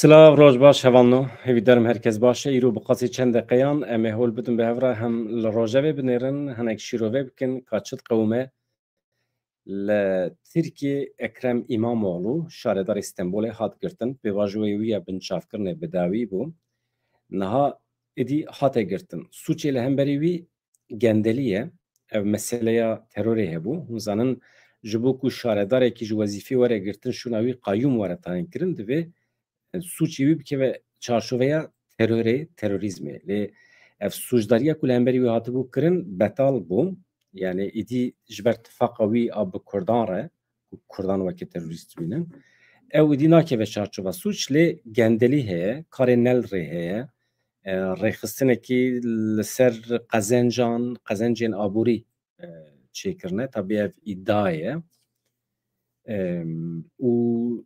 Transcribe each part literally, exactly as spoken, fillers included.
Silav, roj baş hevalno. Hêvîdarim herkes baş e. Îro bi qasî çend deqeyan em ê hol bidin bi hev re hem li rojevê binêrin, hinek şîrove bikin ka çi diqewime. Li Tirkiyê Ekrem Îmamoğlu, şaredarê Stenbolê hat girtin. Pêvajoyê wî ya binçavkirinê bi dawî bû. Niha êdî hate girtin. Sûcê li hemberî wî gendelî ye. Ev meseleya terorê hebû. Hûn zanin, ji bo ku şaredarekî ji wezîfê were girtin, şûna wî qayûm were tayînkirin, divê sûcê wî bikeve çarçoveya terorê, terorîzmê. Lê ev sûcdariya ku li hemberî wî hatibû kirin, betal bû. Yani êdî ji ber tifaqa wî a bi Kurdan re, ku Kurdan weke terorîst dibînin, ew êdî nakeve çarçova sûc, lê gendelî heye, karê NELR'ê heye, e, rêxistinekî li ser qezencan, qezencên aborî, e, çêkirine. Tabî ev îdia ye. Em, û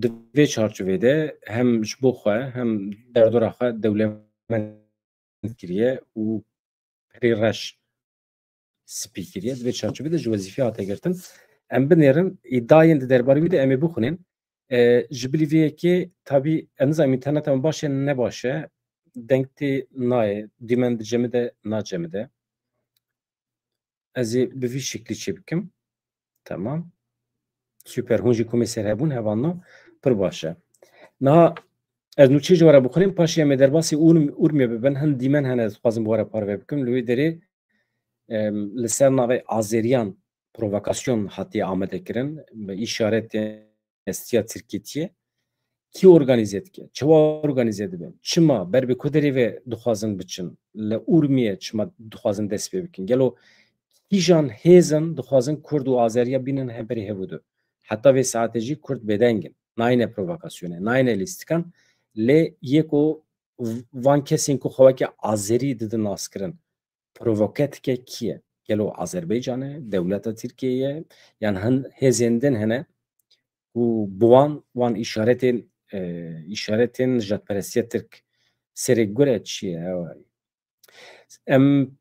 di vê çarçovê de hem ji bo xwe hem derdora xwe dewlemend kiriye û perê reş spî kiriye. Di vê çarçovê de ji wezîfê hate girtin. Em binêrin, îdiayên di derbarê wî de em ê bixwînin. E, ji bilî vê yekê, tabî, ez nizanim înterneta min baş e, ne baş e. Deng tê nayê, dîmen dicemide, nacemide. Ez ê bi vî şeklî çê bikim. Tamam. Super. Hûn jî komê ser hebûn, hevalno, pir baş e. Niha ez nûçeyê ji we re bixwînim, paşê em ê derbasî Urm-, Urmiyê bibin. Hin dîmen hene ez dixwazim bi we re parve bikim. Li wê derê, em, li ser navê Azeriyan provokasyon hatiye amadekirin. Bi îşaretê destiya Tirkiyê. Kî organîze dike? Çawa organîze dibe? Çima? Ber bi ku derê ve dixwazin biçin? Li Urmiyê çima dixwazin dest pê bikin? Gelo kîjan hêzin dixwazin Kurd û Azeriya bînin hemberî hev û du? Heta vê saetê jî Kurd bêdeng in. Nayne provokasyonê, nayne lîstikan. Lê yê ku v-, van kesên ku xwe weke Azerî didin naskirin, provoke dike kî ye? Gelo Azerbaycan e, dewleta Tirkiyeyê ye? Yan hin hêzên din hene ku bi wan, wan îşaretên, e, îşaretên nijadperestiya Tirk serê gure çi ye? Ew e. Em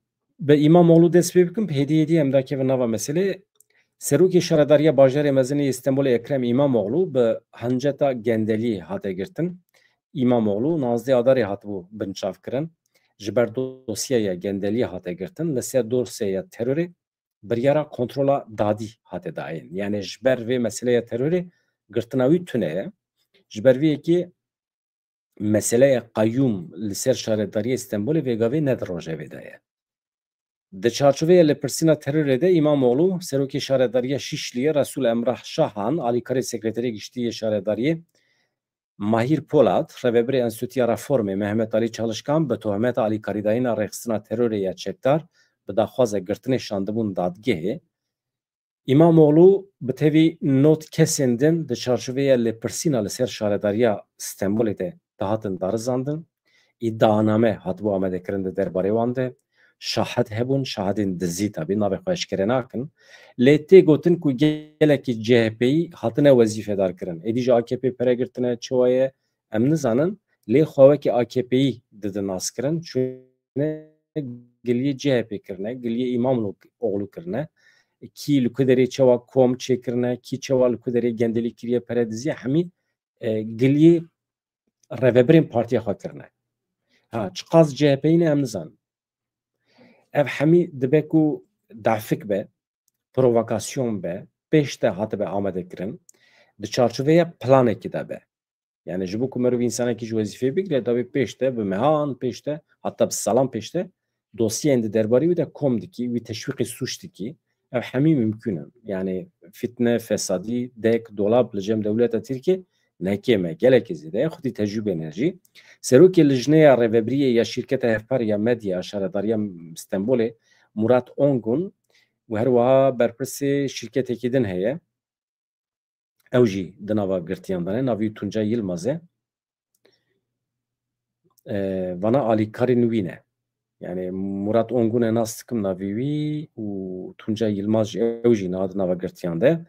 bi Îmamoğlu dest pê bikin, hêdî hêdî em dakevin nava meselê. Serokê Şaredariya Bajarê Mezin ê Stenbolê Ekrem Îmamoğlu bi hanceta gendelî hate girtin. Îmamoğlu nozdeh Adarê hatibû binçavkirin. Ji ber dosyeya gendelî hate girtin. Li ser dosyeya terorê biryara kontrola dadî hate dayîn. Yani ji ber vê meseleya terorê girtina wî tune ye. Ji ber vê yekê meseleya qayûm li ser şaredariyê Stenbolê vê gavê ne di rojevê de ye. Di çarçoveya lêpirsîna terorê de Îmamoğlu, serokê şaredariya Şîşliyê Resul Emrah Şahan, alîkarê sekreterê giştî yê şaredariyê Mahir Polat, rêvebirê Enstîtuya Reformê Mehmet Ali Çalışkan bi tohmeta alîkarîdayîna rêxistina terorê ya çekdar bi daxwaza girtinê şandibûn dadgehê. Îmamoğlu bi tevî nod kesên din di çarçoveya lêpirsîna li ser şaredariya Stenbolê de dihatin darizandin. Îdianame hatibû amadekirin di derbarê wan de. Şahid hebûn, şahidên dizî tabî navê xwe eşkere nakin. Lê tê gotin ku gelekî C H P'yî hatine wezîfedar kirin. Êdî ji A K P pere girtine, çawa ye? Em nizanin, lê xwe wekî A K P'yî didin naskirin. Çûne giliyê C H P kirine, giliyê Îmamoğlu kirine. Kî li ku derê çawa kom çêkirine, kî çawa li ku derê gendelî kiriye, pere diziye, hemî, e, giliyê rêvebirên partiya xwe kirine. Ha, çiqas C H P'yî ne em nizanin. Ev hemî dibe ku dafik be, provokasyon be, pêş de hatibe amadekirin, di çarçoveya planekî de be. Yani ji bo ku merov însanekî ji wezîfeyê bigire, da wê pêş de, bi mehan pêş de, heta bi salan pêş de dosyeyên di derbarê wî de kom dikî, wî teşwîqê sûc dikî. Ev hemî mimkûn in. Yani fitne, fesadî, dek, dolab li cem dewleta Tirkiyê ne kêm e, gelekî zêde ye, xwedî tecrûbê ne jî. Serokê Lijneya Rêvebiriyê ya Şîrketa Hevpar ya Medya, Şaredariya Stenbolê, Murat Ongun, û her wiha berpirsê şîrketekî din heye. Ew jî di nava girtiyan de ne, navê wî Tuncay Yilmaz e. E, vana alîkarên wî ne. Yani Murat Ongun e nas dikim navê wî û Tuncay Yilmaz jî, ew jî niha di nava girtiyan de.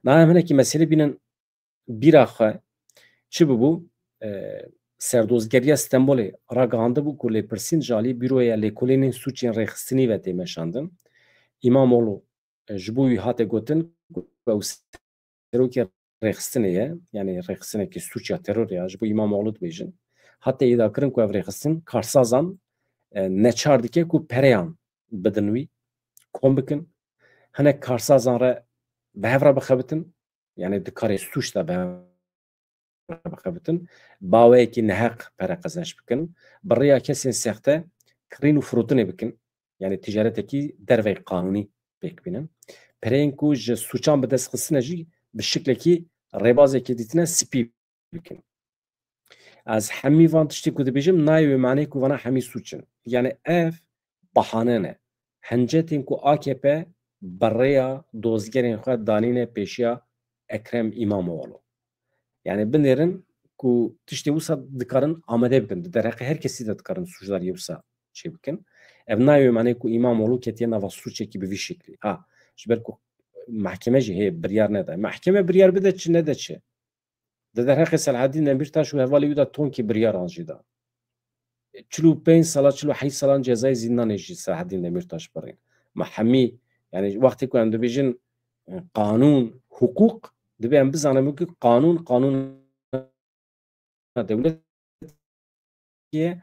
Niha em hinekî meselê bînin bîra xwe. Çi bibû? E, Serdozgeriya Stenbolê ragihandibû ku lêpirsîn ji alî Bîroya Lêkolînên Sûcên Rêxistinî ve tê meşandin. Îmamoğlu, e, ji bo wî hate gotin ku ew serokê rêxistinê ye, yanî rêxistinekî sûc ya terorê ya ji bo Îmamoğlu dibêjin, hate îda kirin ku ev rêxistin karsazan, e, neçar dike ku pereyan bidin wî, kom bikin. Hinek karsazan re bi hev re bixebitin, yanî di karê sûc de bi hev re bixebitin, baweyekî neheq pere qezenç bikin, bi rêya kesên sexte kirîn û firotinê bikin, yanî ticaretekî dervey qanûnî pêk bînin. Pereyên ku ji sûçan bi dest xistine jî bi şiklekî rêbazekî dîtine spî bikin. Ez hemî van tiştê ku dibêjim nayê wê manê ku vana hemî sûç in. Yanî ev bahane ne. Hincetên ku A K P bi rêya dozgerên xwe danîne pêşiya Ekrem Îmamoğlu. Yanî binêrin ku tiştê wisa dikarin amade bikin. Di derheqê her kesî de dikarin sûcdariyê wisa çê bikin. Ev nayê wê manê ku Îmamoğlu ketiye nava sûçekî bi vî şeklî. Ha, ji ber ku mehkeme jî hê biryar neda. Mehkeme biryar bide çi nede çi. Di derheqê Selahaddin Demirtaş û hevalê wî de tonkî biryaran jî da. Çil û pênc sala, çil û heşt salan cezayê zîndanê jî Selahaddin Demirtaş birîn. Ma hemî, yanî wextê ku em dibêjin, e, qanûn, hiqûq, divê em bizanin ku qanûn, qanûn dewlet ye,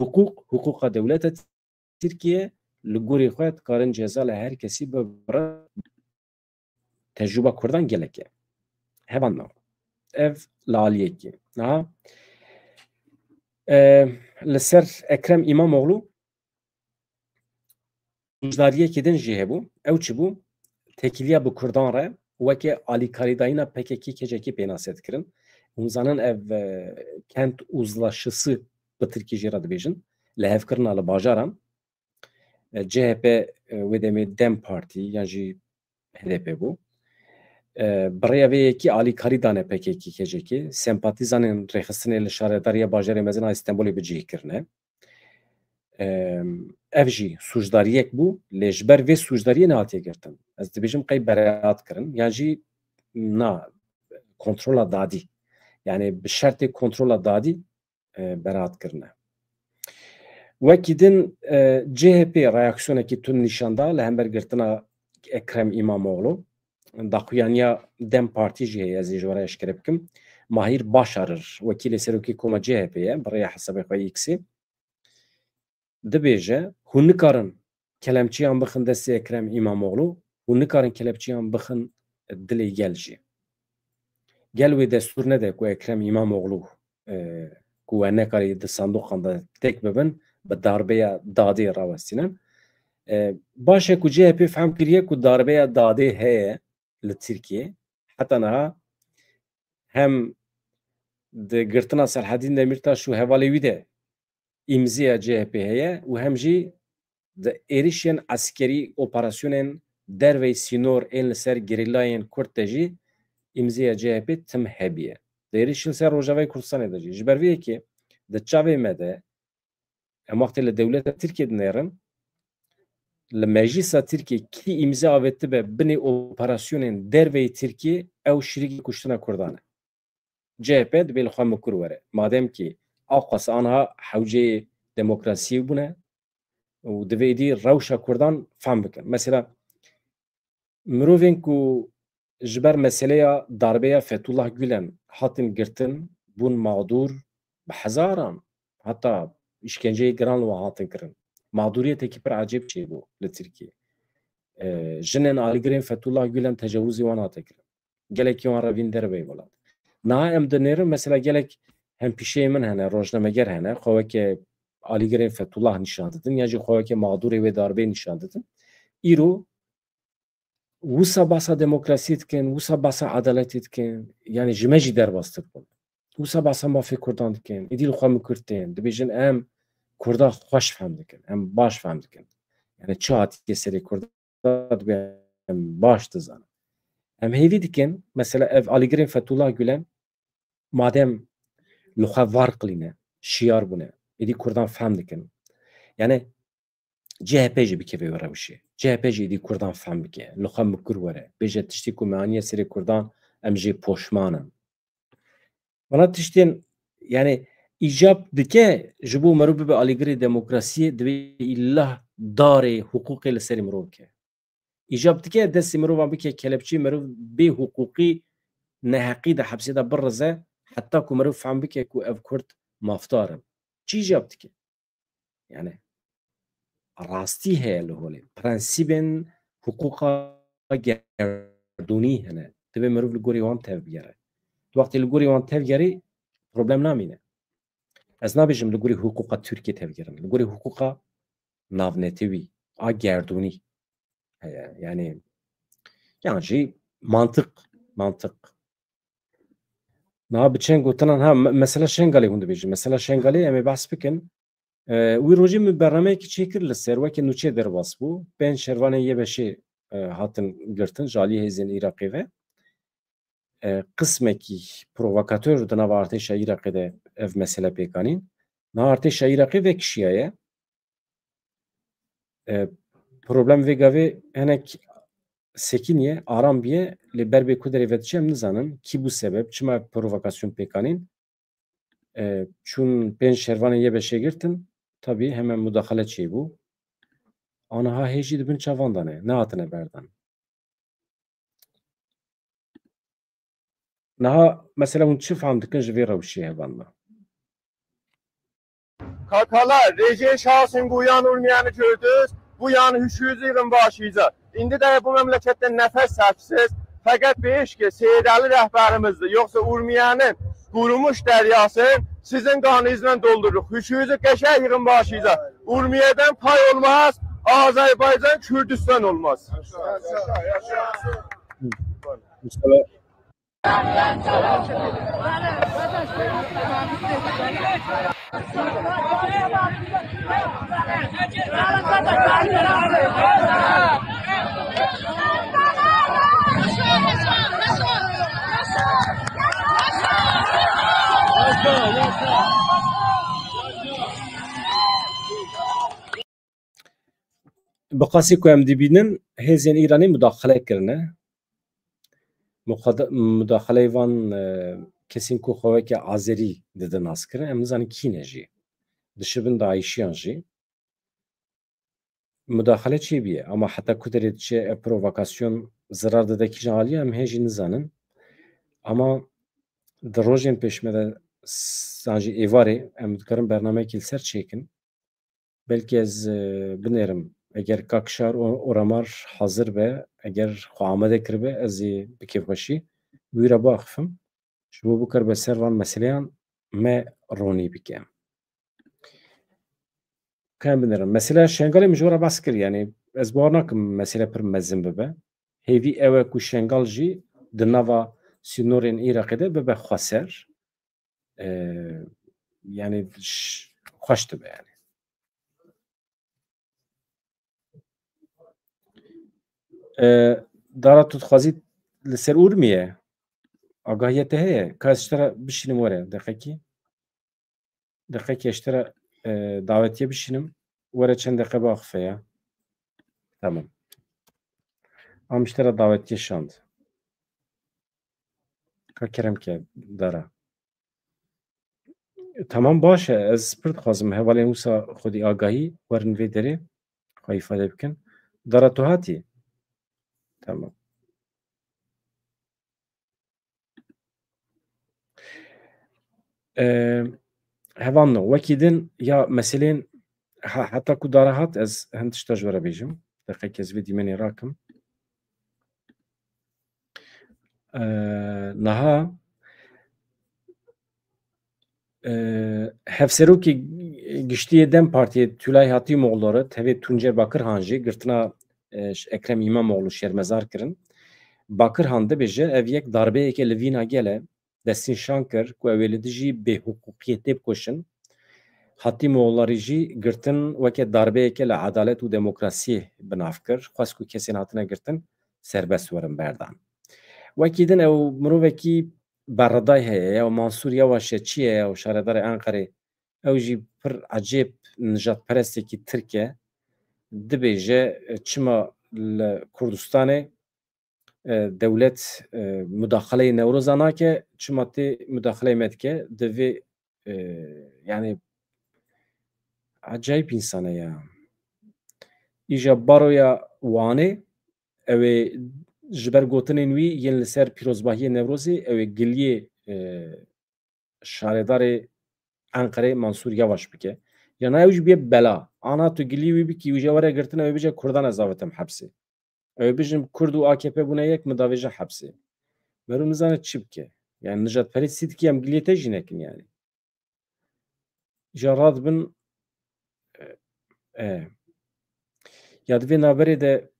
hiqûq, hiqûqa dewleta Tirkiye li gorî xwe dikarin ceza li her kesî bibire. Tecrûba Kurdan gelek e. Hevan me. Ev li aliyekî. Niha, e, li ser Ekrem Îmamoğlu sûcdariyekê din jî hebû. Ew çi bû? Têkiliya bi Kurdan re weke alîkarîdayîna P K K K C K pênase dikirin. Hûn zanin ev, e, kent uzlaşısı bi Tirkî jê re dibêjin. Lihevkirina li bajaran. E, C H P, e, wê demê DEM Partî yan jî H D P bû. E, bi rêya vê yekî alîkarî dane P K K K C K. Sempatîzanên rêxistinê li şaredariya bajarê mezin a Stenbolê bi cih kirine. E, ev jî sûcdariyek bû, lê ji ber vê sûcdariyê nehatiye girtin. Ez dibêjim qey bereat kirin, yan jî na kontrola dadî. Yanî bi şertê kontrola dadî e, beraat kirine. Wekî din, e, C H P reaksiyonekî tund nîşan da li hember girtina Ekrem Îmamoğlu. Daxuyaniya DEM Partî jî heye, ez ê ji we re eşkere bikim. Mahîr Başarir, wekîlê serokê koma C H P ye, bi rêya hesabê xwe X-ê. Dibêje, hûn nikarin kelepçeyan bixin destê Ekrem Îmamoğlu, hûn nikarin kelepçeyan bixin dilê gel jî. Gel wê destûr nede ku Ekrem Îmamoğlu, e, ku we nekarî di sandoqan de têk bibin, bi darbeya dadê rawestînin. E, baş e ku C H P fehm kiriye ku darbeya dadê heye li Tirkiyê. Heta niha hem di girtina Serhedîn Demîrtaş û hevalê wî de îmzeya C H P heye û hem jî di êrişên eskerî, operasyonên derveyî sînor ên li ser gerîlayên Kurd de jî îmzeya C H P tim hebiye. Di êrişên ser Rojavayê Kurdistanê de jî. Ji ber vê yekê di çavê me de em wextê li dewleta Tirkiyê dinêrin, li meclisa Tirkiyê kî îmze avêtibe binê operasyonên derveyî Tirkiyê ew şirîkê kuştina Kurdan e. C H P dibê li xwe mikur were. Madem kî aqas anha hewceyê demokrasiyê bûne û divê êdî rewşa Kurdan fehm bikin. Mesela mirovên ku ji ber meseleya darbeya Fethullah Gulen hatin girtin, bûn mağdûr, bi hezaran, heta îşkenceyê giran li wan hatin kirin. Mağdûriyetekî pir ecêb çêbû li Tirkiyê. E, jinên alîgirên Fethullah Gulen tecawuzî wan hate kirin. Gelekî wan revîn derveyî welat. Niha em dinêrin, mesela gelek hempîşeyê min hene, rojnameger hene, xwe weke alîgirên Fethullah nîşan didin, ya jî xwe weke mağdûrê wê darbeyê nîşan didin. Îro wisa basa demokrasiyê dikin, wisa basa edaletê dikin, yanî ji me jî derbastir bûn. Wisa basa mafê Kurdan dikin, êdî li xwe mikur tên, dibêjin em Kurda xweş fehm dikin, em baş fehm dikin. Yanî çi hatiye serê Kurda dibê em baş dizanin. Em hêvî dikin, mesela ev alîgirên Fethullah Gulen, madem li xwe var qilîne, şiyar bûne, êdî Kurdan fehm dikin. Yanî C H P jî bikeve wê rewşê. C H P jî êdî Kurdan fehm bike, li xwe mikur were. Bêje tiştê ku me aniye serê Kurdan, em jê poşman in. Vana tiştên, yanî îcab dike ji bo meriv bibe alîgirê demokrasiyê, divê îllah darê hiqûqê li serê mirov ke. Îcab dike destê mirovan bike kelepçê, meriv bê neheqî de hepsê de birize, heta ku meriv fehm bike ku ev Kurd mafdar in. Çi îcab dike? Yani rastî heye li holê. Prensîbên hiqûqa gerdûnî hene. Divê meriv li gorî wan tevbigere. Tu wextê li gorî wan tevgerî, problem namîne. Ez nabêjim li gorî hiqûqa Tirkiyê tevgerin. Li gorî hiqûqa navnetewî, a gerdûnî heye. Yani, yan jî mantiq, mantiq. Niha bi çend gotinan, ha, me-, mesela Şengalê hûn dibêjin. Mesela Şengalê em ê behs bikin. E, wî rojê min bernameyekî çêkir li ser, weke nûçe derbas bû. Pênc şervanên Y B Şê, e, hatin girtin ji alî hêzên Iraqê ve. E, qismekî provokator di nava artêşa Iraqê de ev mesele pêk anîn. Niha artêşa Iraqê vekişiyaye. E, problem vê gavê hinek sekiniye, aram biye, lê ber bê ku derê vediçe em nizanin kî bû sebeb, çima provokasyon pêk anîn. E, çûn pênc şervanên Y B Şê girtin, tabî hemen mudaxale çêbû. Aniha hê jî di bin çavan de ne, nehatine berdan. Niha mesela hûn çi fehm dikin ji vê rewşê, hevalno? Kakalar, rejê şahsın bu yan urmiyanı gördünüz, bu yan hüşüzü yığın başıyıza. İndi de bu memlekette nefes sahipsiz. Fakat bir iş ki Seyit Ali rehberimizdi. Yoksa Urmiye'nin kurumuş deryasın sizin kanınızla doldurduk. Hüşüzü keşe yığın başıyıza. Urmiye'den pay olmaz. Azerbaycan, Kürdistan olmaz. Mesela Bi qasî ku em dibînin, hêzên Îranê mudaxile kirine. Muqada-, mudaxileyê van, e, kesên ku xwe weke Azerî didin naskirin, em nizanin kî ne jî. Dişibin DAIŞiyan jî. Mudaxile çêbûye, ama heta ku derê diçe ev provokasyon zirar dide kîjan alî, em hê jî nizanin. Ama di rojên pêş me de, s-, yan jî êvarê, em dikarin bernameyekî li ser çêkin. Belkî ez, e, binêrim. Eger kak Şar O-, Oramar hazir be, eger xwe amade kiribe, ez ê bi kêfxweşî wî re biaxifim. Ji bo bikaribe ser van meseleyan me ronî bike. Ka em binêrin. Mesela Şengalê min ji we re behs kir. Yani ez bawer nakim mesele pir mezin bibe. Hêvî ew e ku Şengal jî di nava sînorên Iraqê de bibe xweser. E, yani ş-, xweş dibe yani. E, Dara, tu dixwazî li ser Urmiye agahiya te heye? Ka ez ji te re bişînim were deqekî. Deqekî ez ji te re, e, dawetiye bişînim. Were çend deqe biaxife ya. Tamam. Am ji te re dawetiye şand. Ka kerem ke, Dara. Tamam, baş e. Ez pir dixwazim hevalên wisa xwedî agahî werin vê derê, xwe îfade bikin. Dara, tu hatî? Tamam. Ee, hevalno, wekî din ya meselên he-, heta ku Dara hat, ez hin tişta ji we re bêjim. Deqekê ez vê dîmenê rakim. Ee, niha, ee, hevserokê giştî yê DEM Partiyê Tülay Hatîmoğulları tevê Tuncer Bakırhan jî girtina, ee, Ekrem İmamoğlu şermezar kirin. Bakırhan dibêje, ev yek darbeyeke li vîna gel e, destnîşan kir ku ew ê li dijî bêhiqûqiyê têbikoşin. Hatîmoğulları jî girtin weke darbeyeke li edalet û demokrasiyê bi nav kir. Xwest ku kesên hatine girtin serbest werin berdan. Wekî din ew mirovekî berreday heye, ew Mansûr Yavaş e, çi ye, ew şaredarê Enqerê, ew jî pir ecêb nijadperestekî Tirk e. Dibêje, çima li Kurdistanê, e, dewlet, e, mudaxaleyê Newroza nake, çima tê mudaxaleyê me dike, divê, e, yani acayip insan e ya. Îja baroya Wanê, ew ê Ji ber gotinên wî yên li ser pîrozbahiyê Newrozê, ew ê giliyê, e, şaredarê Enqerê Mansûr Yavaş bike. Ya na ew jî bê bela. Ana tu gilî wî bikî, wî jê were girtin, ew ê bêje Kurdan ez avitim hepsê. Ew ê bijin Kurd û A K P bûne yek, min davêje hepsê. Meriv nizane çi bike. Yani nijadperestî dikî, em giliyê te jî nekin yani. Ja radibin, e, e. Ya di vê naberê de,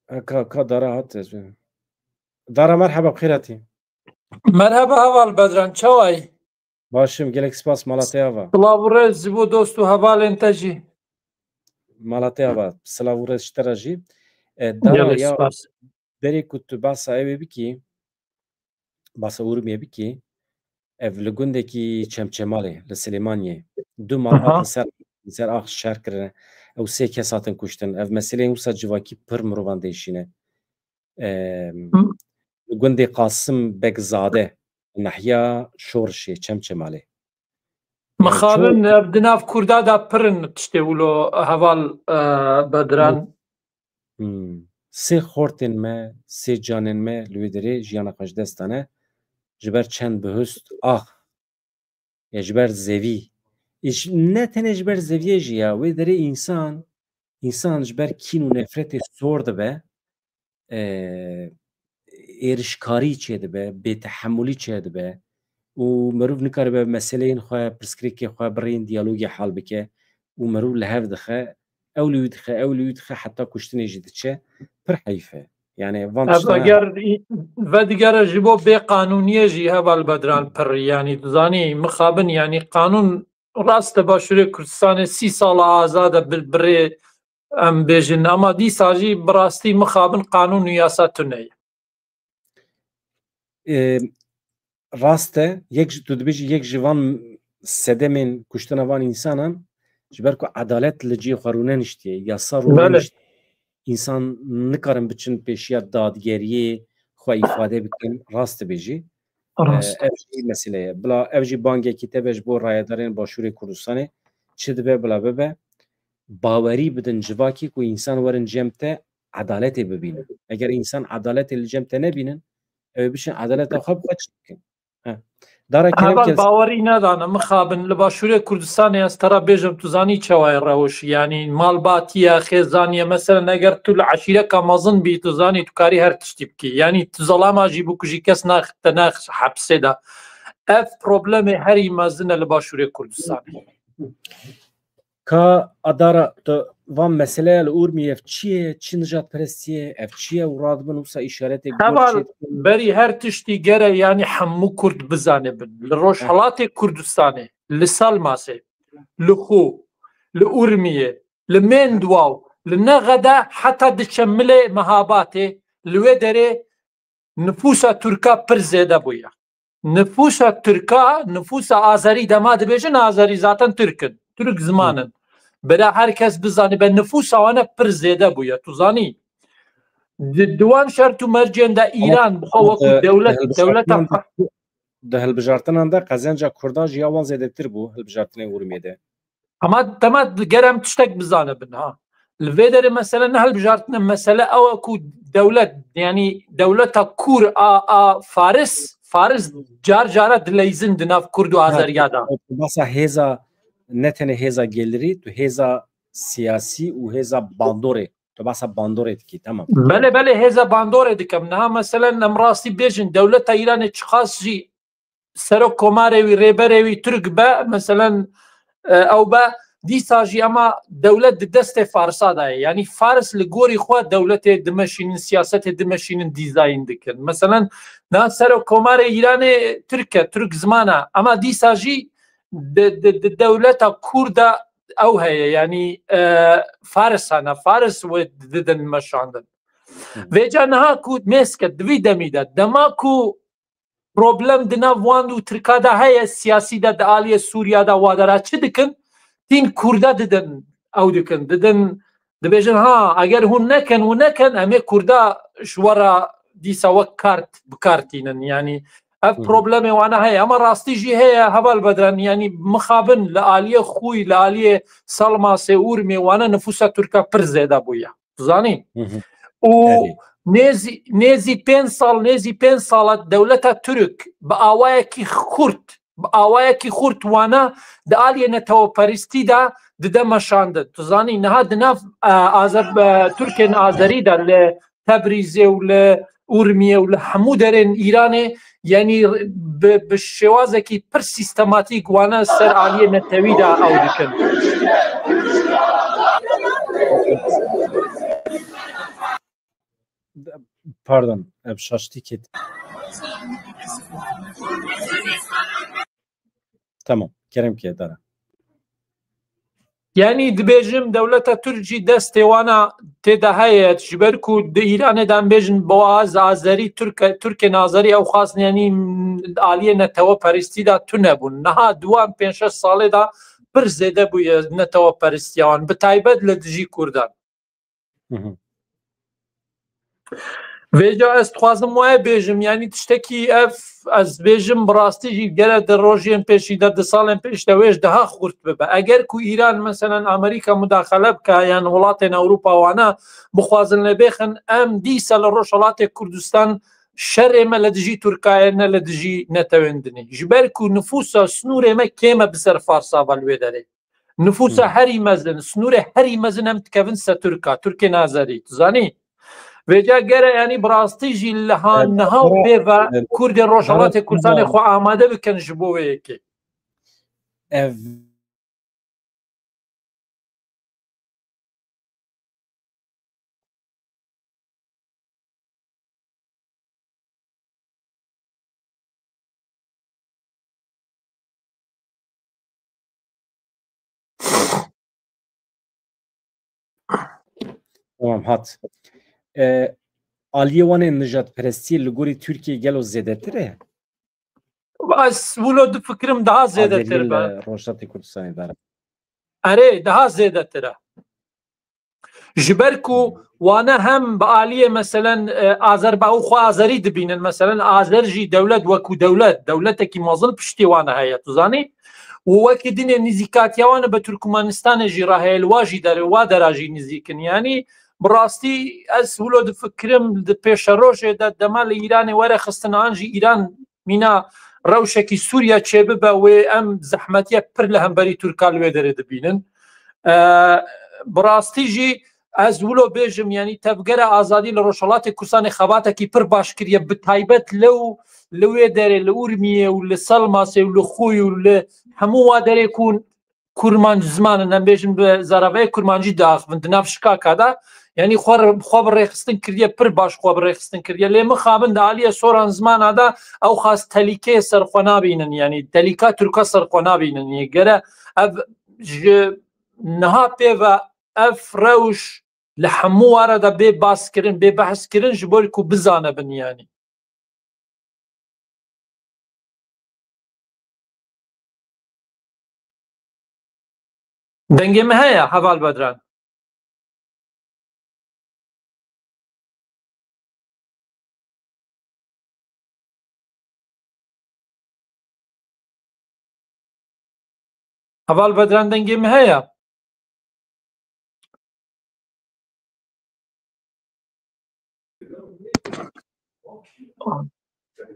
e, ka, ka Dara hat ez. Dara, merheba, bi xêr hatî. Merheba heval Bedran, çawa yî? Baş im, gelek spas, mala te ava. Silav û rêz ji bo dost û hevalên te jî. Mala te ava, silav û rêz ji te re jî. E, Dara, gelek ya spas. Berê ku tu behsa ewê bikî, behsa Urmiyê bikî, ev li gundekî Çemçemalê, li Silêmaniyê, du mal Aha. hatin ser, ser ax şer kirine. Ew sê kes hatin kuştin. Ev meseleyên wisa civakî pir mirovan diêşîne. Em, Hı. Li gundê Qasim Begzade, nahya Şorişê, Çemçemalê. Mixabin, ço- ev di nav Kurda de pir in tiştê wilo heval, e, Bedran. Hmm. Sê xortên me, sê canên me li wê derê jiyana xwe ji dest dane. Ji ber çend bihust, ax. Ya ji ber zevî. Îş, ne tenê ji ber zeviyê jî ya. Wê derê însan, însan ji ber kîn û nefretê sor dibe, e, êrişkarî çêdibe, bêtehemulî çêdibe û meriv nikaribe meseleyên xwe, pirsgirêkê xwe birîn diyalogê hal bike û meriv li hev dixe, ew li wî dixe, ew li wî dixe, heta kuştinê jî diçe. Pir heyf e. Yani van Ev tiştana eger î-, vedigere ji bo bêqanûniyê jî heval Bedran pir, yani tu zanî mixabin, yani qanûn rast e Başûrê Kurdistanê sî sala azad e bi-, birê em bêjin, ama dîsa jî bi rastî mixabin qanûn û yasa tune ye. Ê, rast e, yek ji, tu dibêjî yek ji van sedemên kuştina van însanan, ji ber ku edalet li cihê xwe rûneniştiye, yasa Belê. rûneniştiye, însan nikarin biçin pêşiya dadgeriyê xwe îfade bikin, rast dibêjî. Rast. Ev jî mesele ye. Bila ev jî bangekî te be ji bo rayedarên Başûrê Kurdistanê. Çi dibe bila bibe, bawerî bidin civakî ku însan werin cem te edaletê bibînin. Eger însan edaletê li cem te nebînin, ew ê biçin edaleta xwe bi xwe çêbikin. He. Dara Kerem Heval kes- bawerî nedane, mixabin li Başûrê Kurdistanê ez te re bêjim, tu zanî çawa ye rewş, yanî malbatiye, xêzaniye, meselen eger tu li eşîreka mezin bî, tu zanî tu karî her tiştî bikî. Yanî tu zelama jî bikujî kes nax-, te nax hepsê de. Ev problemê herî mezin e li Başûrê Kurdistanê. Ka Adara, tu van meseleya li Urmiyê ev çi ye? Çi nijadperestî ye? Ev çi ye? Û radibin wisa îşaretê gur Heval çê dikin. Berî her tiştî gere, yanî hemû Kurd bizane bin. Li Rojhelatê Kurdistanê, li Salmasê, li Xû, li Urmiyê, li Mêndwaw, li Nexede, heta diçe milê Mehabatê, li wê derê nifûsa Tirka pir zêde bûye. Nifûsa Tirka, nifûsa Azerî, dema dibêjin Azerî zaten Tirk in. Tirk ziman in. Bira her kes bizanibe nifûsa wan e pir zêde bûye. Tu zanî? Di, di wan şert û mercên de Ama Îran bi xwe wekû di dewlet, hilbijartinan dewleta de, di hilbijartinan de qezenca Kurdan jî ya wan zêdetir bû, hilbijartinên Urmiyê de. Ama dema ger em tiştek bizanibin, ha. Li vê derê mesele ne hilbijartin e, mesele ew e ku dewlet, yanî dewleta kûr a, a Faris, Faris car cara dileyzin di nav Kurd û Ha, Azeriya de. Tu behsa hêza, ne tenê hêza gelirî, tu hêza siyasî û hêza bandorê, tu behsa bandorê dikî, tamam. Belê, belê, hêza bandorê dikim. Niha meselen em rastî bêjin, dewleta Îranê çiqas jî serok komarê wî, rêberê wî Tirk be, meselen, e, ew be, dîsa jî ema dewlet di destê Farsa de ye. Yanî Fars li gorî xwe dewletê dimeşînin, siyasetê dimeşînin, dîzayn dikin. Meselen, na serok komarê Îranê Tirk e, Tirk ziman e. Ema dîsa jî di, di, di dewleta Kurd de ew heye. Yanî, e, Faris hene, Faris wê didin meşandin. Hı. Vêca niha ku mêske di vî demî de, dema ku problem di nav wan û Tirka de heye, siyasî de di aliyê Sûriya de wa dera çi dikin? Tîn Kurda didin, ew dikin, didin, dibêjin, ha, eger hûn nekin, hûn nekin, em ê Kurda ji we re dîsa wek kart bi kar tînin. Yanî ev Hı hı. problemê wana heye, ama rastî jî heye, heval Bedran, yanî mixabin li aliyê Xûy, li aliyê Salmasê, Urmê, wana nifûsa Tirka pir zêde bûye. Tu zanî? Hı hı. û nêzî nêzî pênc sal, nêzî pênc sal e dewleta Tirk bi awayekî xurt, bi awayekî xurt wana di aliyê neteweperistî de dide meşandin. Tu zanî niha di nav, e, Azeb-, e, Tirkên Azerî de li Tebrîzê û li Urmiyê û li hemû derên Îranê, yanî bi, bi şêwazekî pir sîstematîk wane ser aliyê netewî de ew dikin. Pardon, ev şaştî ket. Tamam, kerem ke dara. Yanî dibêjim dewleta Tirk jî destê wana tê de heye, ji ber ku di Îranê de em bêjin bi az-, Azerî, Tirk-, Tirkên Azerî ew xwazin yanî aliyê neteweperistî de tune bûn. Niha di wan pênc şeş salê de pir zêde bûye neteweperistîya wan, bi taybet li dijî Kurdan. Vêca ez dixwazim waya bêjim, yanî tiştekî ev, ez bêjim bi rastî jî gere di rojên pêşî de, di salên pêş de wê ji daha xurt bibe. Eger ku Îran, meselen, Amerîka mudaxele bike, yan welatên Ewropa wana bixwazin lê bêxin, em dîsa li Rojhelatê Kurdistan şerê me li dijî Tirkayê ne li dijî netewên dinê. Ji ber ku nifûsa, snûrê me kêm e bi ser Farsa ve li wê derê. Nifûsa herî mezin, snûrê herî mezin em dikevin ser Tirka, Tirkên Azerî. Tu zanî? Vêca gere, yanî bi rastî jî li ha niha û pê ve Kurdên Rojhelatê Kurdistanê xwe amade bikin ji bo wê yekê. Ev Tamam, hat. E, aliyê wan ê nijadperestiyê li gorî Tirkiyê gelo zêdetir e? Ez wilo difikirim daha zêdetir be. Rojhelatê Kurdistanê dara. Erê, daha zêdetir e. Ji ber ku wane hem bi aliyê, meselen, e, Azerba û xwe Azerî dibînin, meselen, Azer jî dewlet wekû dewlet, dewletekî mezin piştî wane heye, tu zanî? Û wekî dinê nîzîkatiya wane bi Turkmenistanê jî re heye, li wa jî derê, wa dera jî nîzîk in. Yanî bi rastî ez wilo difikirim di pêşerojê de dema li Îranê were xistin an jî Îran mîna rewşekî Sûriye çêbibe wê em zehmetiye pir li hemberî Tirka li wê derê dibînin. E, bi rastî jî ez wilo bêjim, yanî Tevgera Azadî li Rojhelatê Kurdistanê xebatekî pir baş kiriye, bi taybet lew li wê derê, li Urmiyê û li Selmasê û li Xûy û li hemû wa derê ku kurmanc ziman in, em bêjin bi zaravayê kurmancî diaxivin di nav şikaka de, yanî xwe re-, xwe bi rêxistin kiriye, pir baş xwe bi rêxistin kiriye. Lê mixabin di aliyê soran zimana de ew xas telîkeyê ser xwe nabînin, yanî telîka Tirka ser xwe nabînin. Yê gere ev ji niha pê ve ev rewş li hemû wara de bê baskirin, bê behskirin ji bo ku bizanibin, yanî. Dengê me heye, heval Bedran. Heval Bedran, dengê me heye?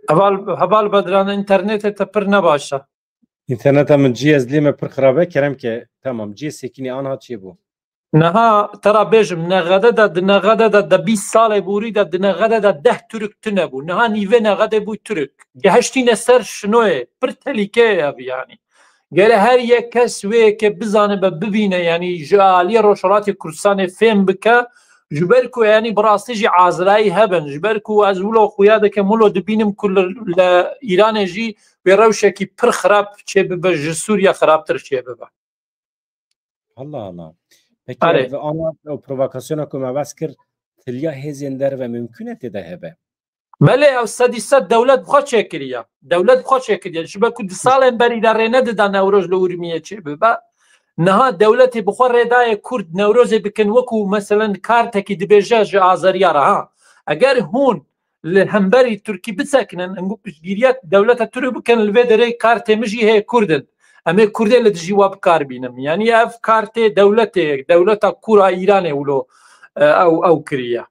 Heval, heval Bedran, înternetê te pir ne baş e. Înterneta min cihê ez lê me pir xirab e, kerem ke, tamam, cihê sekinî anha çêbû. Niha te ra bêjim, nexede de, di nexede de, de bîst salê borî de, di nexede de deh Tirk tune bû. Niha nîvê nexedê bû Tirk. Gehiştîne ser şinoyê. Pir telîke ye ev, yanî. Gere her yek kes wê yekê bizanibe, bibîne, yanî ji aliyê Rojhelatê Kurdistanê fêm bike, ji ber ku, yanî, bi rastî jî azirayî hebin, ji ber ku ez wilo xuya dikim, wilo dibînim ku li, li Îranê jî wê rewşekî pir xirab çêbibe, ji Sûriye xirabtir çêbibe. Allah Allah. Peki, erê, ev ana ew provokasyona ku me behs kir, tiliya hêzên derve mimkun e tê de hebe? Belê, ew sedî sed dewlet bi xwe çêkiriye. Dewlet bi xwe çêkiriye. Ji ber ku di salên berî de rê nedida Newroz li Urmiyê çêbibe. Niha dewletê bi xwe rê daye Kurd Newrozê bikin, wekû meselen kartekî dibêje ji Azeriya re, ha. Eger hûn li hemberî Tirkî bisekinin, hingû piştgiriya dewleta Tirk bikin, li vê derê kartê min jî heye Kurd in. Em ê Kurdê li dijî we bi kar bînim. Yanî ev kartê dewletê, dewleta Kur a Îranê wilo, e, ew, ew kiriye.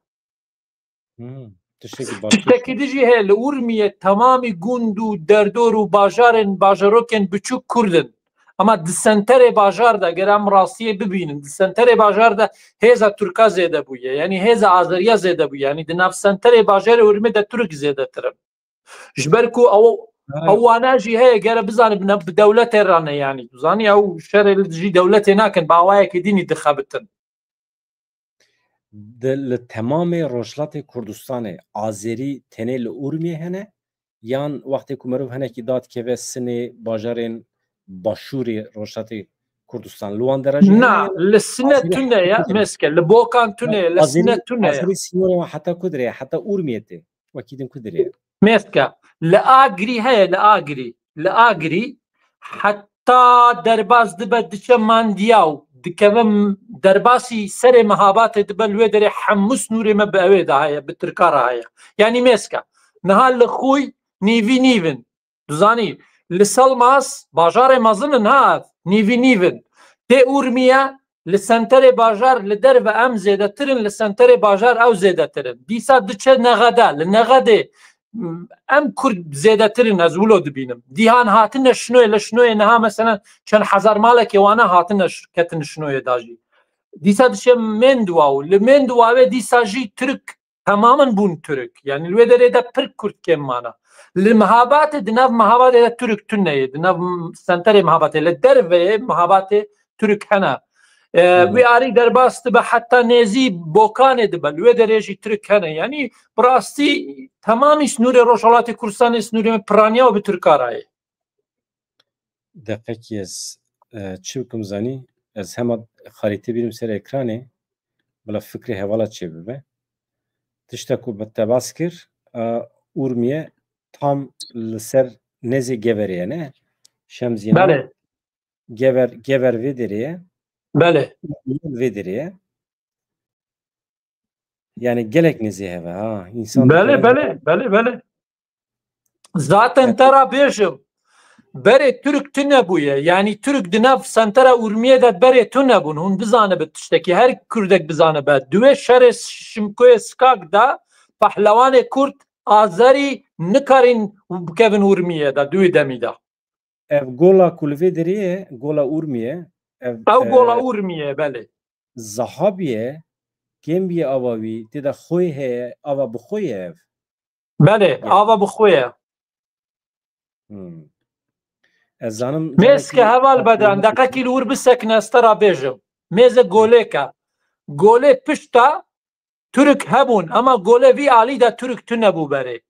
Hmm. Tiştekî baş. Tiştekî din jî heye, li Urmiyê temamî gund û derdor û bajarên, bajarokên biçûk Kurd in. Ama di senterê bajar de, ger em rastiyê bibînin, di senterê bajar de hêza Tirka zêde bûye. Yanî hêza Azeriya zêde bûye. Yanî di nav senterê bajarê Urmiyê de Tirk zêdetir in. Ji ber ku ew, ew wana jî heye, gere bizanibin, bi dewletê re ne yanî. Tu zanî, ew şerê li dijî dewletê nakin, bi awayekî dînî dixebitin. Di, li temamê Rojhilatê Kurdistanê Azerî tenê li Urmiyê hene, yan wextê ku mirov hinekî dadikeve sinê bajarên başûrê Rojhilatê Kurdistan, li wan dera jî hene? Na, li sine tune ye, mêske, li Bokan tune ye, li sine tune ye. Azerî sînorê wan heta ku dirê ye? Heta Urmiyê tê. Wekî din ku dirê ye? Mêske, li Agirî heye, li Agirî. Li Agirî heta derbas dibe, diçe Mandiyaw, dikeve m-, derbasî serê Mihabatê dibe, li wê derê hemû snûrê me bi ewê de heye, bi Tirka re heye. Yanî mêske. Niha li xûy nîvî nîv in. Dizanî, li Selmas, bajarê mezin in ha, nîvî nîv in. Tê Urmiye, li senterê bajar, li derve em zêdetir in, li senterê bajar ew zêdetir in. Dîsa diçe Nexede, li Nexedê, m, em Kurd zêdetir in, ez wilo dibînim. Dîhan hatine Şinoyê, li Şinoyê niha mesela çend hezar malekê wana hatine ş-, ketin Şinoyê da jî. Dîsa diçe Menduwaw, li Menduwawê dîsa jî Tirk temamen bûn Tirk. Yanî li wê derê de pir Kurd kêm mana. Li Mihabatê, di nav Mihabatê de Tirk tune ye. Di nav m-, senterê Mihabatê, li derveyê Mihabatê Tirk hene. E, Hı hı. Wî arî derbas dibe heta nêzî Bokanê dibe. Li wê derê jî Tirk hene. Yanî bi rastî temamî snûrê Rojhilatê Kurdistanê snûrê me piraniya û bi Tirka re ye. Deqekî ez, e, çi bikim zanî? Ez hema xarîtê bînim ser ekranê, bila fikrê hevala çêbibe. Tişta ku bi te bas kir, e, Urmiye tam li ser nêzê Geverê ye, ne? Şemzîna Belê. Gever, Gever vê derê ye. Belê. Urmiye vê derê ye. Yani gelek nêzê heve ha. Însan Belê, dikare belê, belê, belê. Zaten Evet. te ra bêjim, berê Tirk tune bûye. Yanî Tirk di nav sentera Urmiyê de berê tune bûn. Hûn bizanibe tiştekî, her Kurdek bizanibe. Di wê şerê Şimkoyê Skak de pehlewanê Kurd Azerî nikarîn bikevin Urmiyê de, di wê demî de. Ev gola ku li vê derê ye, gola Urmiyê. Ev, Ew gola e, Urmiyê, belê. Zahabî ye, kêm bîye ava wî, tê de xwê heye, ava bi xwê ye ev. Belê, Ye. ava bi xwê ye. Hmm. Ez zanim Mêske carekî heval bedan, deqekî li wir bisekine, ez te ra bêjim. Mêze golêk e. Golê pişta Tirk hebûn, ema golê vî alî de Tirk tune bû berê.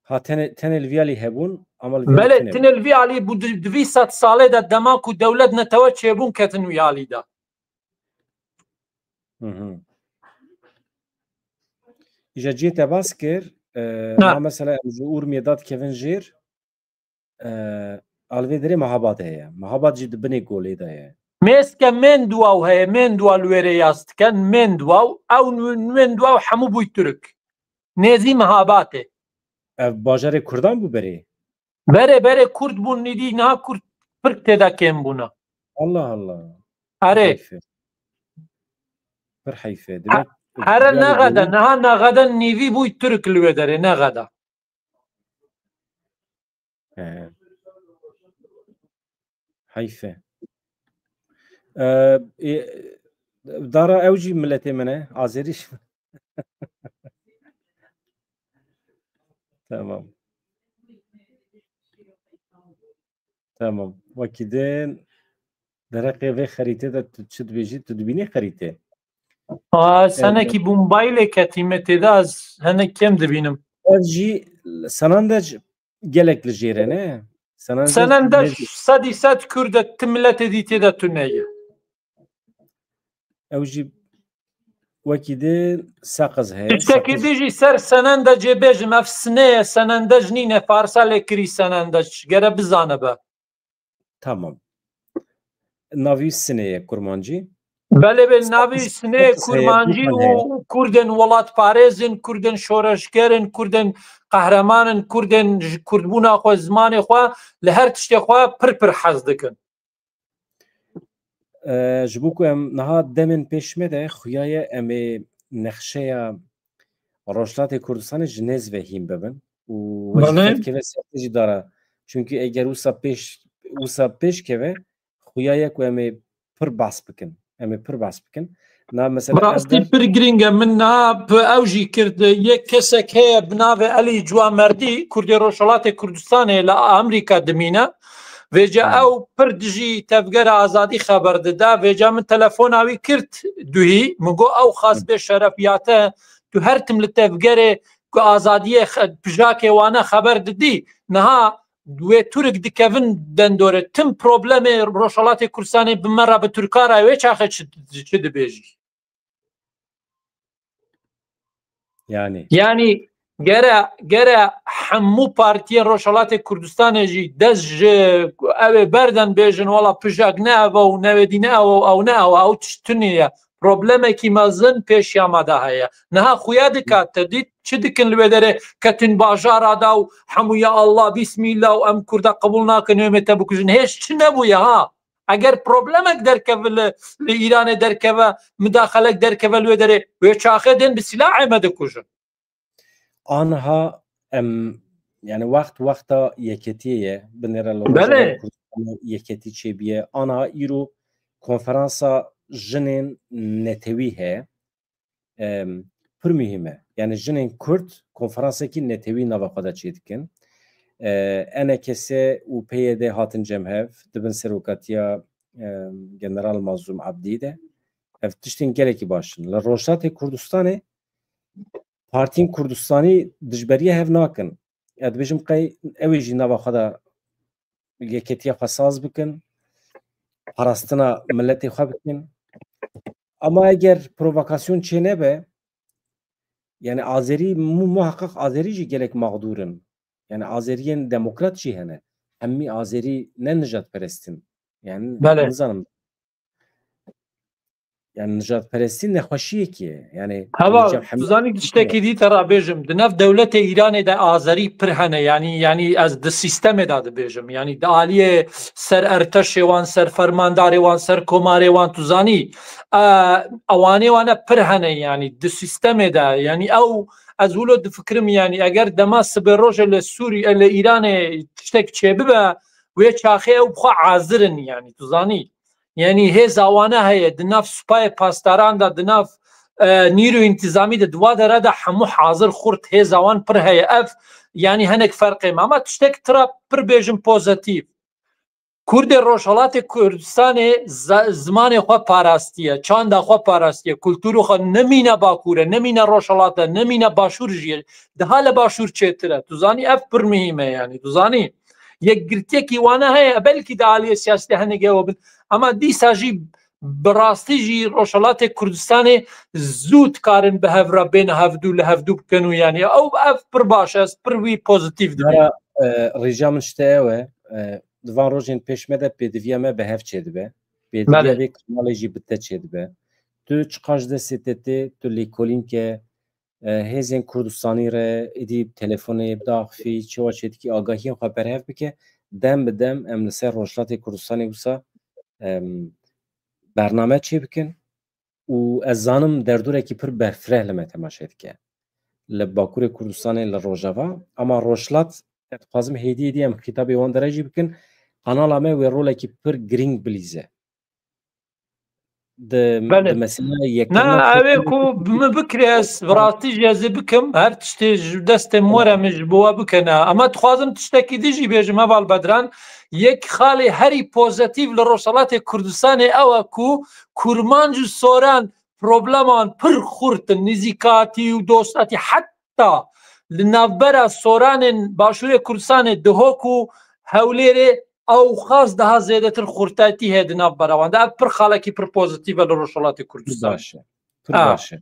Ha, tenê, tenê li vî alî hebûn, ama li vî alî Belê, tune bûn. Tine li vî alî bû di, di vî sed salê de dema ku dewlet netewe çêbûn ketin wî alî de. Hı hı. Îja cihê te bas kir, e, Ha. ma mesela em ji Urmiyê dadikevin jêr, e, a li vê derê Mehabad heye. Mehabad jî di binê golê de ye. Mêske Menduwaw heye, Menduwa li wê rê yaz diken, Menduwaw, ew nû-, Menduwaw hemû bûy Tirk. Nêzî Mehabatê. Ev bajarê Kurdan bû berê? Berê, berê Kurd bûn, nîdî niha Kurd pir tê de kêm bûne. Allah Allah. Erê. Heyf e. Pir heyf e. Demek Here Nexede, niha Nexede nîvî bûy Tirk li wê derê, Nexede. He. Heyf e. Ee, e, dara ew jî miletê min e, Azerî jî. Tamam. Tamam. Wekî din dereqê vê xerîtê de tu çi dibêjî? Tu dibînî xerîtê? Aa, senekî bombayî lê ketî me tê de, ez hinek kêm dibînim. Ev jî Senandec gelek li jêr e, ne? Senandec Senandec ne- sedî sed Kurd e, ti miletê dî tê de tune ye. Ew jî wekî di Seqiz heye. Tiştekî Seqiz. Di jî ser Senandecê bêjim, ev Sine ye, Senandec nîne, Farsa lê kirî Senandec. Gere bizanibe. Tamam. Navî Sine ye kurmancî. Belê, belê, navî Seqiz, Sine Seqiz heye, kurmancî Bokan heye. Û Kurdên welatparêz in, Kurdên şoreşger in, Kurdên qehreman in, Kurdên ji Kurdbûna xwe, zimanê xwe, li her tiştê xwe pir pir hez dikin. E, ji bo ku em niha demên pêş me de xuya ye, em ê nexşeya Rojhilatê Kurdistanê ji nêz ve hîn bibin û we jî Belê. Fedkeve sertê jî dara. Çunkî eger wisa pêş, wisa pêş keve, xuya ye ku em ê pir behs bikin. Em ê pir behs bikin. Na mesela Bi rastî ev der pir girîng e. Min niha bi ew jî kir, yek kesek heye bi navê Elî Ciwamerdî, Kurdê Rojhilatê Kurdistanê li Amerîka dimîne. Vêca Hmm. ew pir dijî tevgera azadî xeber dida. Vêca min telefona wî kir duhî. Min got, ew xas Hmm. bê şerefiyate, tu her tim li tevgerê ku azadiyê xe-, pijakê wane xeber didî. Niha wê Turk dikevin dendorê. Tim problemê Rojhilatê Kurdistanê bi me re, bi Turka re wê çaxê çi, çi dibêjî? Yani. Yani gere, gere hemû partiyên Rojhilatê Kurdistanê jî dest ji ew ê berden bêjin, wala pijak ne ev e û newêdî ne ew e û ew ne ew e, ew tişt tunî ye. Problemekî mezin pêşiya me de heye. Niha xuya dika, te dît çi dikin li wê derê, ketin bajara da û hemû ya Allah, bîsmîllah û em Kurda qebûl nakin, ê me te bikujin. Hêj çi nebûye ha? Eger problemek derkeve li, li Îranê derkeve, midaxelek derkeve li wê derê, wê çaxê dên bi silahê me dikujin. Aniha em, yani wext wexta yeketiyê ye, binêre li Belê. Rojava Kurdistanê yeketî çêbiye. Aniha îro konferansa jinên netewî heye. Em, pir muhîm e. Yani jinên Kurd konferansekî netewî nava xwe de çêdikin. E, E N K S û P Y D hatin cem hev, dibin serokatiya, em, General Mazlûm Abdî de. Ev tiştên gelekî baş in. Li Rojhilatê Kurdistanê partiyên Kurdistanî dijberiya hev nakin. Ez dibêjim qey ew ê jî nava xwe de yeketiya xwe saz bikin, parastina miletê xwe bikin. Ama eger provokasyon çê nebe, yani Azerî mu-, muhakkak Azerî jî gelek mağdur in. Yani Azeriyên demokrat jî hene. Hemî Azerî ne nijadperest in. Yani Belê. Nizanim. Yani nijadperestî nexweşiyekî ye. Yani Heval, tu zanî tiştekî dî te ra bêjim. Di nav dewletê Îranê de Azerî pir hene. Yani, yani ez di sîstemê de dibêjim. Yani di aliyê ser erteşê wan, ser fermandarê wan, ser komarê wan, tu zanî, e, ewanê wan e pir hene yani di sîstemê de. Yani ew, ez wilo difikirim yani eger dema sibê rojê li Sûrî-, li Îranê tiştek çêbibe, wê çaxê ew bi xwe azir in yani, tu zanî. Yani hêza wane heye, di nav supayê pasdaran de, di nav, e, nîro întîzamî de, di wa dere de hemû hazir xurt, hêza wan pir heye. Ev, yani hinek ferqê me. Ama tiştek tira pir bêjim pozîtîf. Kurdê Rojhelatê Kurdistanê za-, zimanê xwe parastiye, çanda xwe parastiye, kultûrê xwe nemîne Bakur e, nemîne Rojhelat e, nemîne Başûr jî ye. Daha li Başûr çêtir e. Tu zanî ev pir muhîm e yani. Tu zanî yekgirtiyekî wane heye, belkî di aliyê siyasî de hinek ew bin. Ama dîsa jî bi rastî jî Rojhelatê Kurdistanê zû dikarin bi hev re bên hevdû, li hevdû bikin û yani ew, ev pir baş e, ez pir wî pozîtîf dibînim. Dara, e, rêca min ji te ew e, e, di van rojên pêş me de pêdiviya me bi hev çêdibe. Pêdiviya Belê. Vê kanalê jî bi te çêdibe. Tu çiqas ji destê te tê, tu lêkolîn ke, e, hêzên Kurdistanî re êdî telefonê bidaxifî, çawa çêdikî agahiyên xwe berhev bike, dem bi dem em li ser Rojhilatê Kurdistanê wisa, em, bername çêbikin û ez zanim derdorekî pir berfireh li me temaşe dike. Li Bakurê Kurdistanê, li Rojava, ama Rojhilat, ez dixwazim hêdî hêdî em xîtabê wan dirêj jî bikin, kanala me wê rolekî pir girîng bilîze. Di, Belê. Di mesela yekemîn Na, ew ê ku bi min bikirê, ez bi rastî jî ez ê bikim, her tiştê ji destê min were min ji bo we bikene. Ama dixwazim tiştekî din jî bêjim, Heval Bedran, yek xalê herî pozîtîf li Rojhelatê Kurdistanê ew e ku kurmanc û soran probleman pir xurt in, nîzîkatî û dostatî, heta li navbera soranên Başûrê Kurdistanê, Duhok û Hewlêrê, ew xas daha zêdetir xurtetî heye di navbera wan de. Ev pir xalekî pir pozîtîf e li Rojhelatê Kurdistanê. Baş e. Pir Ha. baş e.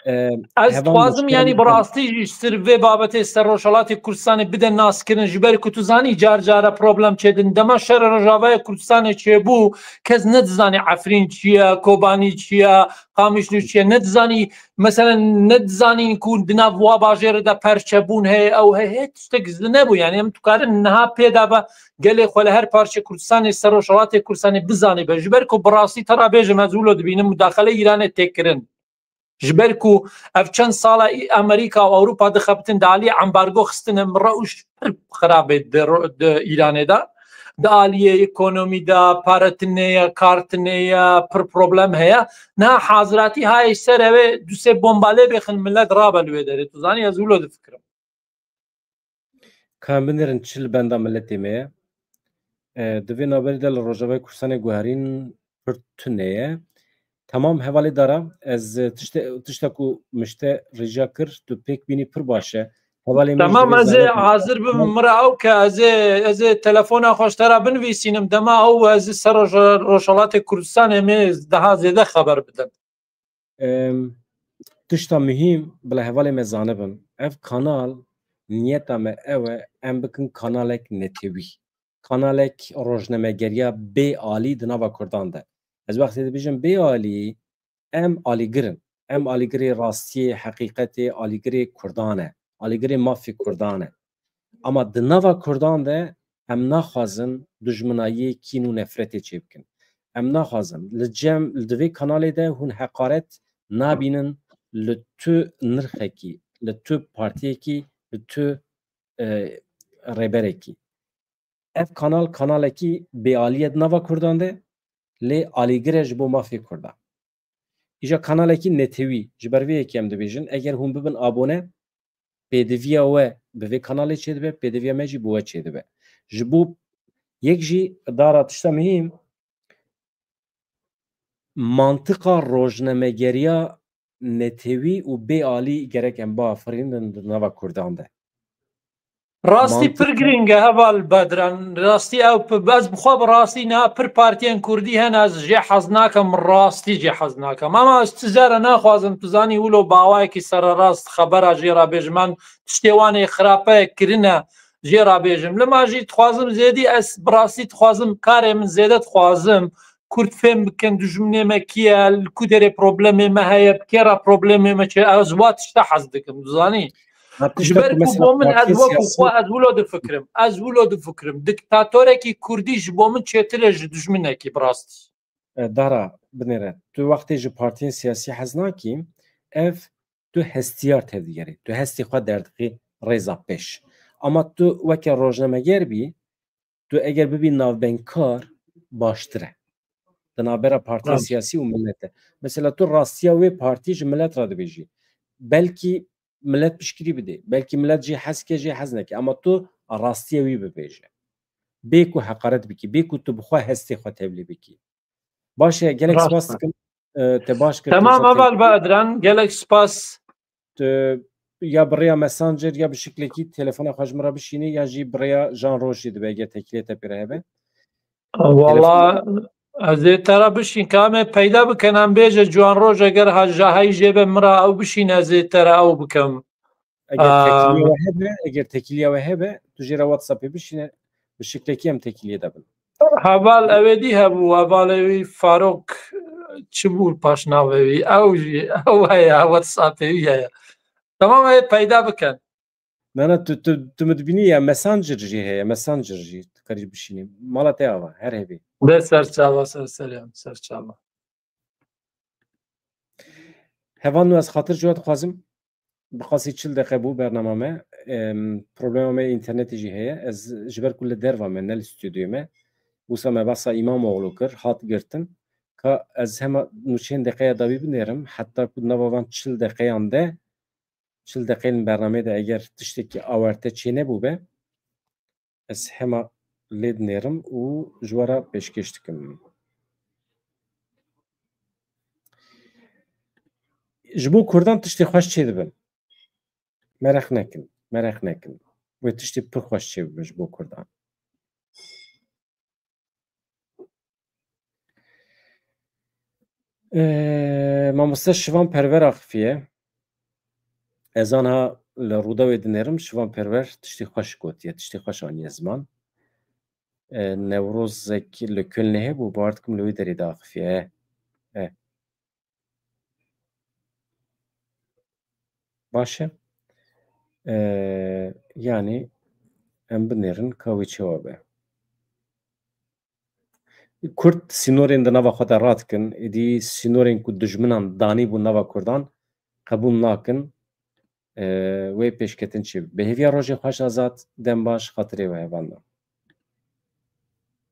E, Ez Heval dixwazim, Başkan, yanî bi rastî jî ser vê babetê ser Rojhelatê Kurdistanê bide naskirin, ji ber ku tu zanî car cara problem çêdin. Dema şerê Rojavayê Kurdistanê çêbû, kes nedizanî Efrîn çi ye, Kobanî çi ye, Qamişlo çi ye, nedizanî, meselen, nedizanîn ku di nav wa bajêrê de perçebûn heye, ew heye, hê tiştek zî nebû. Yanî em dikarin niha pê de be gelê xwe li her parçê Kurdistanê, ser Rojhelatê Kurdistanê bizanibe. Ji ber ku bi rastî te ra bêjim, ez wilo dibînim, mudaxele Îranê tê kirin. Ji ber ku ev çend sala î Amerîka û Ewropa dixebitin, di aliyê embargo xistine min re û ji pir xirabê di ro-, di Îranê de. Di aliyê ekonomî de, pare tune ye, kar tune ye, pir problem heye. Niha haziratî hayê ser ew ê du sê bomba lê bêxin, millet rabe li wê derê. Tu zanî ez wilo difikirim. Ka em binêrin çi li benda miletê me ye. E, di vê navberî de li Rojavayê Kurdistanê guherîn pir tune ye. Temam hevalê Dara, ez, e, tişte, tişta ku min ji te rica kir, tu pêk bînî pir baş e. Hevalê min ji Tamam, divê ez ê zane hazir bim, min re ew ke ez ê, ez ê telefona xwe ji te re binivîsînim, dema ew ez ê ser Roj-, Rojhelatê Kurdistanê me daha zêde xeber bidim. Em, tişta muhîm, bila hevalê me zanibin. Ev kanal, niyeta me ew e, em bikin kanalek netewî. Kanalek rojnamegeriya bê alî di nava Kurdan de. Ez wextê dibêjim bê alî, em alîgir in. Em alîgirê rastiyê, heqîqetê, alîgirê Kurdan e. Alîgirê mafê Kurdan e. Ama di nava Kurdan de em naxwazin dijminayiyê, kîn û nefretê çêbikin. Em naxwazin. Li cem, li di vê kanalê de hûn heqaret nabînin li tu nirxekî, li tu partiyekî, li tu, e, rêberekî. Ev kanal, kanalekî bêalî ye di nava Kurdan de, lê alîgir e ji bo mafê Kurdan. Îja kanalekî netewî, ji ber vê yekê em dibêjin, eger hûn bibin abone, pêdiviya we bi vê kanalê çêdibe, pêdiviya me jî bi we çêdibe. Ji bo yek jî Dara, tişta muhîm, mantiqa rojnamegeriya netewî û bê alî gerek em biafirînin di nava Kurdan de. Rastî pir Mantiqa girîng e, heval Bedran. Rastî ew pi-, ez bi xwe bi rastî niha pir partiyên kurdî hene, ez jê hez nakim, rastî jê hez nakim. Ama ez ti zere naxwazim, tu zanî wilo bi awayekî sererast xebera jê re bêjim. Em tiştê wan ê xirape kirine jê re bêjim. Lima jî dixwazim zêdî, ez bi rastî dixwazim, karê min zêde dixwazim Kurd fêm bikin, dijminê me kî ye, li ku derê problemê me heye, bi kê re problemê me çi ye, ez wa tişta hez dikim, dizanî? Ha, Ji tişta ber ku ku mesela bo min, ez partiya wekû siyasî xwe, ez wilo difikirim. Ez wilo difikirim. Dîktatorekî kurdî ji bo min çêtir e ji dijminekî, bi rastî. E, Dara, binêre. Tu wextê ji partiyên siyasî hez nakî, ev tu hestiyar tevdigerî. Tu hestê xwe derdixî rêza pêş. Ama tu weke rojnameger bî, tu eger bibî navbengkar, baştir e. Di navbera partiyên Rast. siyasî û millet de. Mesela tu rastiya wê partî ji millet re dibêjî. Belkî millet piştgirî bidê. Belkî millet jê hez ke, jê hez neke. Ama tu rastiya wî bibêje. Bê ku heqaret bikî, bê ku tu bi xwe hestê xwe tevlî bikî. Baş e, gelek Rast spas e. dikim. E, te baş kir, Tamam, te heval Bedran, gelek spas. Tu ya bi rêya Messenger ya bi şiklekî telefona xwe ji min re bişînî, ya jî bi rêya Jan Rojî dibe, eger tekiliyê te pê re hebe. Wala ez ê te re bişîn, ka em ê peyda bikin, em bêje Ciwan Roj, eger ha jahayî jê be min re ew bişîne, ez ê te re ew bikim. Eger Aa. tekiliya we hebe, eger tekiliya we hebe, tu jê re WhatsAppê bişîne, bi şiklekî em tekiliyê de bin. Heval ewê dî hebû, hevalê wî Farok, çi bû paşnavê wî? Ew jî, ew heye, WhatsAppê wî heye. Tamam, ê peyda bikin. Na, na, tu, tu, tu min dibînî ya, Messenger jî heye, Messenger jî dikarî bişînî. Mala te ava, her hebî. De serçava, ser selam, serçava. Hevalno, ez xatir ji we dixwazim. Bi qasî çil deqe bû bernama me. Em, problema me internetê jî heye. Ez ji ber ku li derva me, ne li stûdyoyê me. Wisa me behsa Îmamoğlu kir, hat girtin. Ka ez hema nûçeyên deqeya dawî binêrim, heta ku nava van çil deqeyan de, çil deqeyên bernameyê de eger tiştekî awarte çênebûbe, ez hema lê dinêrim û ji we re pêşkêş dikim. Ji bo Kurdan tiştê xweş çêdibin. Meraq nekin, meraq nekin. Wê tiştê pir xweş çêbibin ji bo Kurdan. Ee, mamoste Şivan Perwer axifiye. Ez anha li Rûdawê dinêrim, Şivan Perwer tiştê xweş gotiye, tiştê xweş aniye ziman. Ee, Newrozek li Kölnê hebû, bawer dikim li wê derê de axifiye. E. Baş e. Ee, yanî em binêrin ka wê çawa be. Kurd sînorên di nava xwe de radikin, êdî sînorên ku dijminan danîbû nava Kurdan, qebûl nakin, e, wê pêşketin çêbû. Bi hêviya rojê xweş Azad, dem baş, xatirê we hevalno.